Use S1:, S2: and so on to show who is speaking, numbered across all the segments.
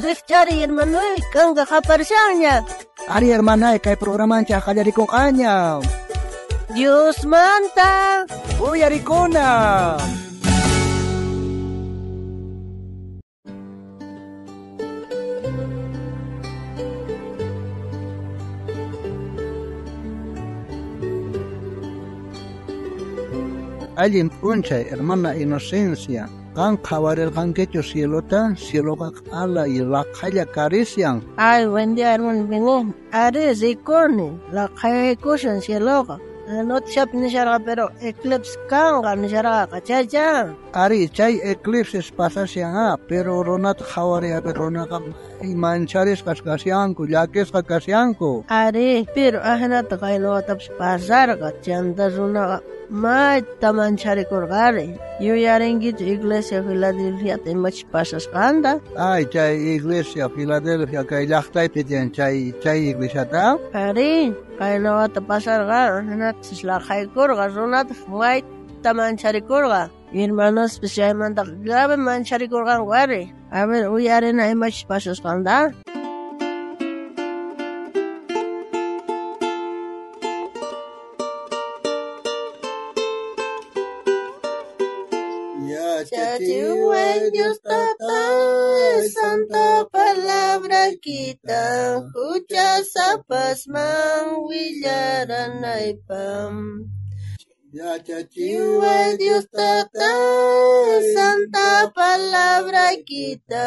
S1: Rijchari hermanoy, kanqa qaparishanña.
S2: Ari hermanay, kay programanchej qallarikunqaña.
S1: Diosmanta
S2: Uyarikuna. Allin p'unchay, hermana Inocencia. Qan qhawarirqankichu cielota? Cieloqa q'ala y laqhalla karisian.
S1: Ay, buen día, hermano Benigno. Ari, rikuni, laqhayaykushan cieloqa. Noticiapi nisharqa, pero eclipse kanqa nisharqaqa, chaycha.
S2: Ari, chay eclipses pasashan ah, pero runata qhawariyapi runaqa may mancharisqas kashanku, llakisqa kashanku.
S1: Ari, pero ajinata kaynuwatapis pasarqa, chanta runaqa mayta mancharikurqari. Yuyarinkichu iglesia Filadelfiata imachus pasasqanta?
S2: Ay, chay iglesia Filadelfia kay llaqtaypi tiyan chay iglesiata.
S1: Ari, kaynuwata pasarqa, ajinatas laqhaykurqa, runataq mayta mancharikurqa. Hermanospis chaymantaqa grave mancharikurqanku ari. A ver, uyarina imachus pasasqanta. Yachachiway Dios Tatay, Santa Palabra kita, huchasapasman willaranaypam.
S2: Yachachiway
S1: Dios Tatay, Santa Palabra kita,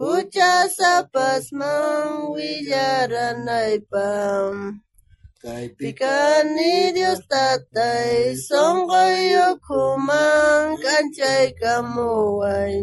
S1: huchasapasman willaranaypam.
S2: Kaypi
S1: Kani Dios Tatay, sonqoy ukhuman k'anchaykamuway.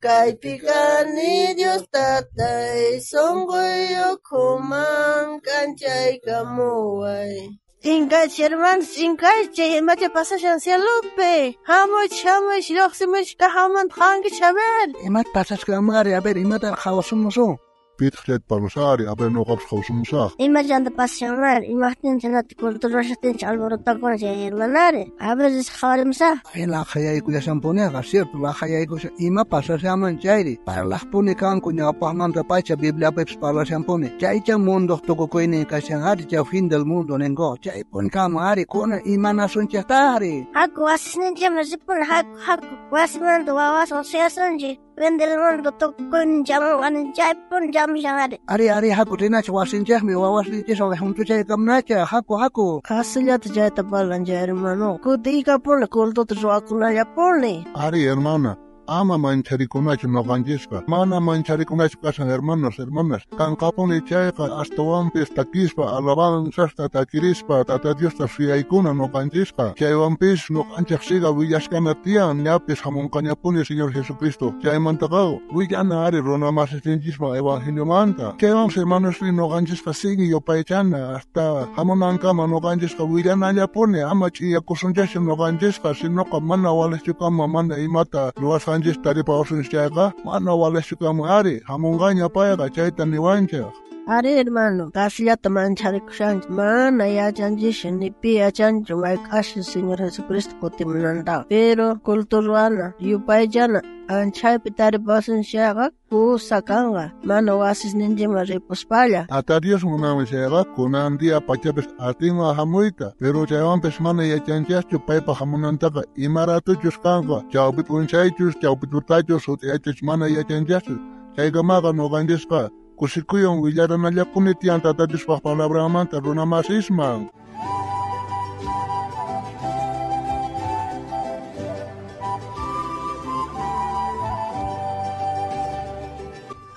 S1: Kaypi kani Dios Tatay, sonqoy ukhuman k'anchaykamuway. Inkaychis hermanos, inkaychis, imacha pasashan cielopi. Hamuychis, hamuychis, lluqsimuchis kajamanta qhankichis, a ver.
S2: Imata pasasqanmari, a ver, imata qhawasumusun.
S3: Pitaq chayta parlasari, a ver noqapis qhawasumusaq.
S4: Imallanta pasashanmari, imajtinchis hinata culturashaqtinchis alborotakuna chay hermanari. A ver, qhawarimusaq.
S2: Ay, laqhayaykullashanpuniqa, cierto, laqhayaykushan. Ima pasashanman chayri? Parlaqpuni kanku ñawpaqmanta pacha Bibliapipis parlashanpuni. Chaycha mundoq tukukuynin kashan ari, chay fin del mundo ninkuqa. Chaypuni kanman ari, kunan imanasunchejtari.
S4: Haku wasisninchikman ripuna, haku, haku, wasimanta wawaswan suyasunchik. Fin del mundo tukukuynin chamunqani, chaypuni chamushan ari.
S2: Ari, ari, haku rinachik wasinchikmi, wawasninchiswan juntuchaykamnacha, haku, haku.
S1: Qasillata chayta parlan chay hermano. Kutiykapuni cultuta ruwakunallapuni.
S3: Ari, hermana, ama mancharikunachu noqanchisqa. Mana mancharikunachu kashan hermanos, hermanas. Kanqapuni chayqa astawanpis takispa, alabanzasta takirispa, Tata Diosta suyaykuna noqanchisqa. Chaywanpis noqanchej siga willashkana tiyan, ñapis hamunqañapuni Señor Jesucristo. Chaymantaqa willana ari runa masisinchisman evangeliomanta. Chaywanpis hermanos noqanchisqa sigue yupaychana hasta hamunankama noqanchisqa willanallapuni, ama ch'iyakusunchaschu noqanchisqa, sinoqa mana walejchukama mana imata ruwasqanchis taripawasunchis chayqa, mana walejchukama ari, hamunqaña payqa chayta niwanchej.
S1: Ari, hermano, qasillata mancharikushanchis, mana yachanchischu, ni pi yachanchu mayk'aschu Señor Jesucristo kutimunantaqa. Pero culto ruwana, yupaychana, anchaypi taripawasunchis chayqa kusa kanqa, mana wasisninchikman ripuspalla.
S3: Tata Dios munanmi chayqa kunan día pachapis atinman hamuyta, pero chaywanpis mana yachanchaschu paypa hamunantaqa imaratuchus kanqa, chawpi p'unchaychus, chawpi tutachus, sut'iyachus mana yachanchaschu. Chaykamaqa noqanchisqa kusikuyon willaranallapuni tiyan Tata Diospaq palabranmanta runa masisman.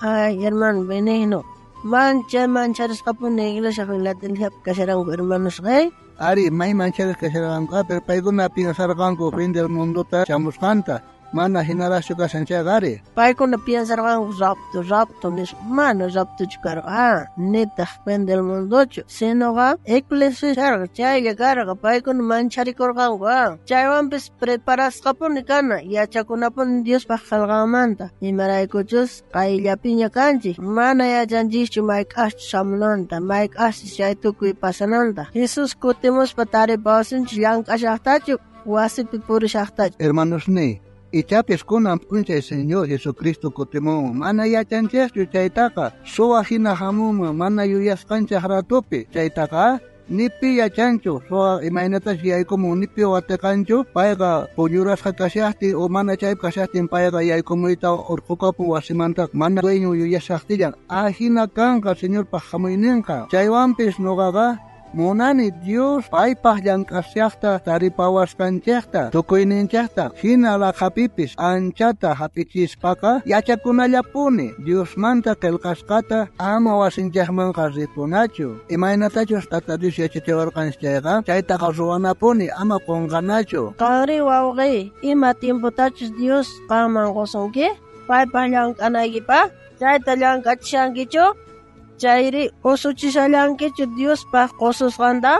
S1: Ay, hermano Benigno, mancha mancharisqapuni iglesia Filadelfiapi kasharanku hermanosqa.
S2: Ari, may mancharisqa kasharqanku, pero paykuna piensarqanku fin del mundota chamusqanta. Mana hinaraschu kashan chayqa ari.
S1: Paykuna piensarqanku rapto, rapto nispa, mana raptochu karqa, nitaq fin del mundochu, sinoqa eclipse karqa, chaylla karqa, paykuna mancharikurqanku. Chaywanpis preparasqapuni kana, yachakunapuni Diospaq qillqanmanta. Imaraykuchus qayllapiña kanchik, mana yachanchischu mayk'aqchus hamunanta, mayk'aqchus chay tukuy pasananta. Jesús kutimuspa taripawasunchis llank'ashaqtachu, wasipi purishaqtachu.
S2: Hermanosniy, Ichapis kunan p'unchay Señor Jesucristo kutimun. Mana yachanchikchu chaytaqa. Suwa hina hamunman mana yuyasqanchik ratupi chaytaqa nipi yachanchu. Suwa imaynatas yaykumun nipi watiqanchu payqa puñurasqa kashaqtin o mana chaypi kashaqtin payqa yaykumuyta urqukapun wasimanta mana dueño yuyashaqtillan. Ajina kanqa Señorpaq hamuyninqa. Chaywanpis nuqaqa munani Dios paypaq llank'ashaqta taripawasqanchikta tukuyninchikta hina laqhapipis anchata hap'ichispaqa yachakunallapuni Diosmanta qillqasqata ama wasinchikmanqa ripunachu. Imaynatachus Tata Dios yachachiwarqanchik chayqa chaytaqa ruwanapuni ama qunqanachu.
S1: Qanri wawqi, ima tiempotachus Dios qanman qusunki? Paypaq llank'anaykipaq chayta llank'achishankichu? Chayri usuchishallankichu Diospaq qususqanta?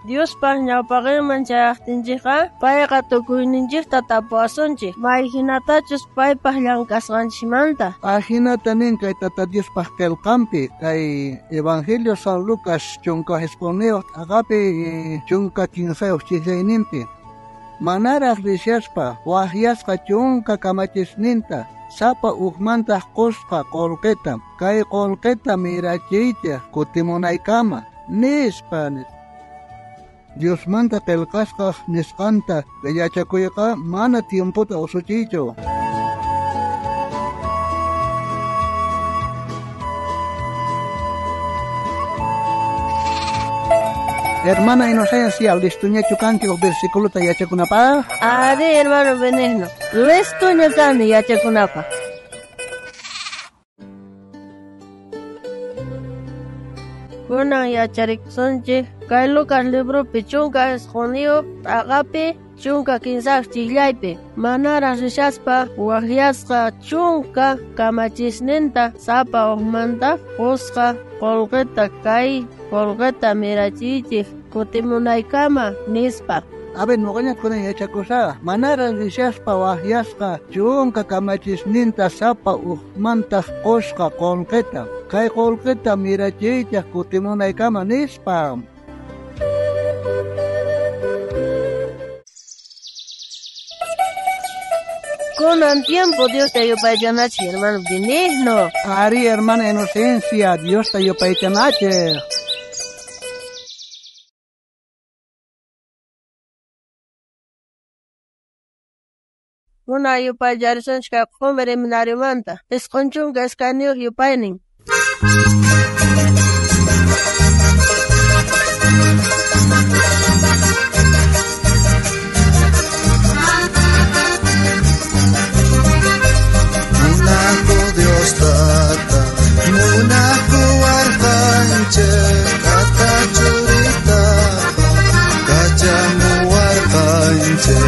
S1: Diospaq ñawpaqinman chayaqtinchikqa payqa tukuyninchikta tapuwasunchik mayhinatachus paypaq llank'asqanchikmanta.
S2: Ajinata nin kay Tata Diospaq qillqanpi kay Evangelio San Lucas 19 t'aqapi 13 ch'illayninpi. Manaraq rishaspa waqyasqa 10 kamachisninta sapa ujmantaq qusqa qullqita kay qullqita mirachiychik kutimunaykama nispa. Diosmanta qillqasqaq nisqanta yachakuyqa mana tiempota usuchiychu. Hermana Inocencia, listuñachu kanki uj versículota yachakunapaq?
S1: Ari, hermano Benigno, listuña kani yachakunapaq. Kunan yacharikusunchik kay Lucas libropi 19 t'aqapi 13 ch'illaypi manaraq rishaspa waqyasqa 10 kamachisninta sapa ujmanta qusqa qullqita kay qullqita mirachiychik kutimunaykama nispa.
S2: A ver, nuqaña kunan yachakusaq. Manaraq rishaspa waqyasqa 10 kamachisninta sapa ujmanta qusqa qullqita kay qullqita mirachiychik kutimunaykama nispa.
S1: Kunan tiempo Diosta yupaychanachik, hermano Benigno.
S2: Ari, hermana Inocencia, Diosta yupaychanachik.
S1: Kuna yupaycharisunchik kay q'umir seminariomanta 92 yupaynin.
S5: Munaku Dios tata, munaku warqanchik, kata churitapa, kachamu warqanchik,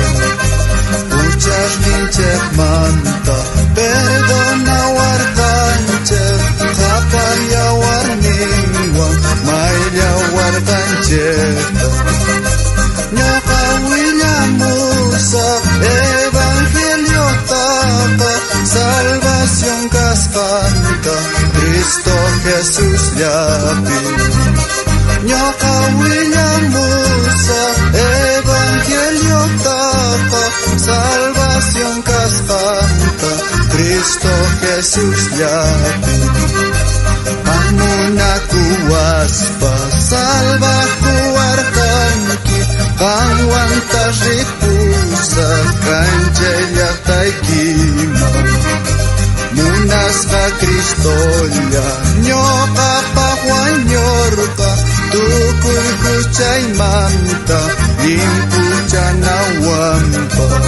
S5: uchasninchik manta, perdona warqanchik, qhapaq yawarninwan, maylla warqanchikta. Ñuqa willamusaq evangeliotaqa, salvación kasqanta, Cristo Jesús llapi. Ñuqa willamusaq evangeliotaqa, salvación kasqanta, Cristo Jesús llapi. Amunakuwaspa salvakuwarqanki, qanwanta ripusaq kanchay llaqtaykiman. Munasqa Cristolla ñuqapaq wañurqa, tukuy huchaymanta limpuchanawanpaq.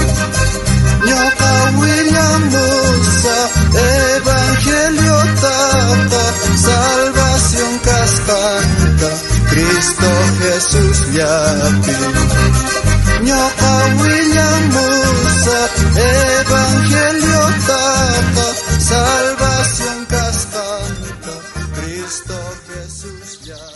S5: Ñuqa willamusaq evangeliotaqa, salvación kasqanta, Cristo Jesús llapi. Ñuqa willamusaq evangeliotaqa, salvación kasqanta, Cristo Jesús llapi.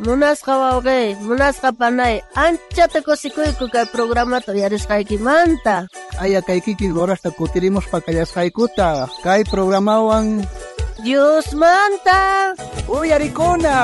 S1: Munasqa wawqi, munasqa panay, anchata kusikuyku kay programata uyarisqaykimanta.
S2: Aya kay kikin horasta kutirimuspa kallasqaykuta kay programawan
S1: Diosmanta
S2: uyarikuna.